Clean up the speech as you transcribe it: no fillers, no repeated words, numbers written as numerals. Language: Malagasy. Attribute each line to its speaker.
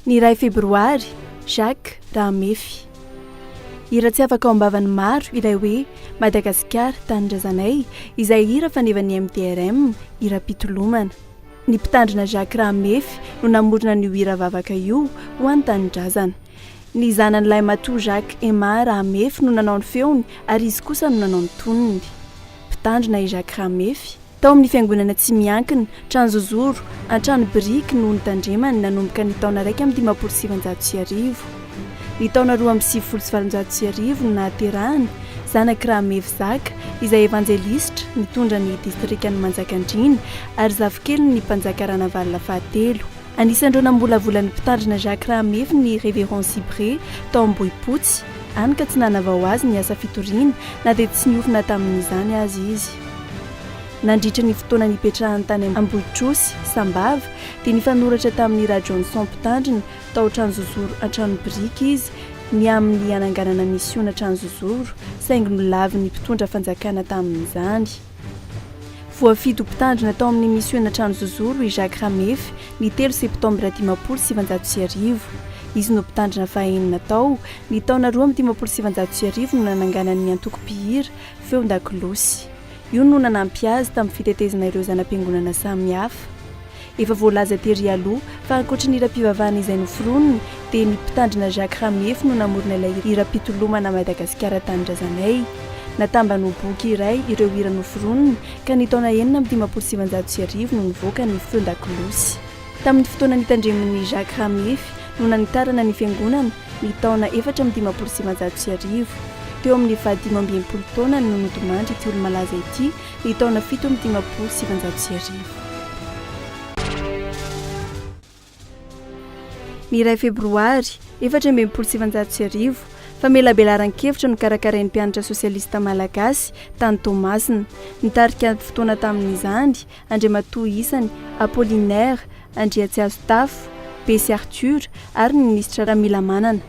Speaker 1: Ny iray febroary, Jacques Rahamefy. Hira tsy afaka ao am-bavan'ny maro ilay hoe Madagasikara, tanindrazanay, izay hira fanevan'ny MDRM, hiram-pitolomana. Ny mpitandrina Jacques Rahamefy no namorona an'io hira vavaka io ho an'ny tanindrazana. Ny zanany lahimatoa Jacques Emma Rahamefy no nanao ny feony ary izy kosa no nanao ny tonony. Mpitandrina i Jacques Rahamefy. Tao amin'ny fiangonana tsy miankina, trano zozoro, an-trano biriky no nitandremany nanomboka ny taona 1951. Ny taona 1892 no nahaterahany, zanak'i Rahamefy Zaka, izay evanjelisitra nitondra ny distrikan'i Manjakandriana ary zafikelin'ny mpanjaka Ranavalona fahatelo. Anisan'ireo namolavola ny mpitandrina Jacques Rahamefy ny Révérend Sibré tao Ambohipotsy, hany ka tsy nanavao azy ny asa fitoriana na dia tsy niorina tamin'izany aza izy. Nandritra ny fotoana nipetrahany tany Ambohitrosy, Sambava, dia nifanoratra tamin'i Rajohnson mpitandrina tao Tranozozoro an-trano biriky izy ny amin'ny hananganana misiona Tranozozoro, saingy nolavin'ny mpitondra fanjakana tamin'izany. Voafidy ho mpitandrina tao amin'ny misiona Tranozozoro i Jacques Ramefy ny telo septambra 1950. Izy no mpitandrina fahaenina tao. Ny taona 1952 no nananganany ny antoko mpihira Feon-dakolosy. Io no nanampy azy tamin'ny fitetezana ireo zana-piangonana samihafa. Efa voalaza tery aloha fa ankoatry ny hiram-pivavahana izay noforoniny dia ny mpitandrina Jacques Ramefy no namorona ilay hiram-pitolomana Madagasikara Tanindrazanay. Natambany ho boky iray ireo hira noforoniny ka ny taona 1956 no nivoaka ny Feon-dakolosy. Tamin'ny fotoana nitandremin'i Jacques Ramefy no nanitarana ny fiangonana ny taona 1954. Teo amin'ny faha-65 taonany no nodimandry ity olo-malaza ity ny taona 1957. Ny iray febroary, 1964, famelabelaran-kevitra nokarakarain'ny mpianatra sosialista malagasy tany Toamasina. Nitarika fotoana tamin'izany Andriamatoa isany Apollinaire Andriatsiazotafo, Besy Arthur ary ny minisitra Ramilamanana.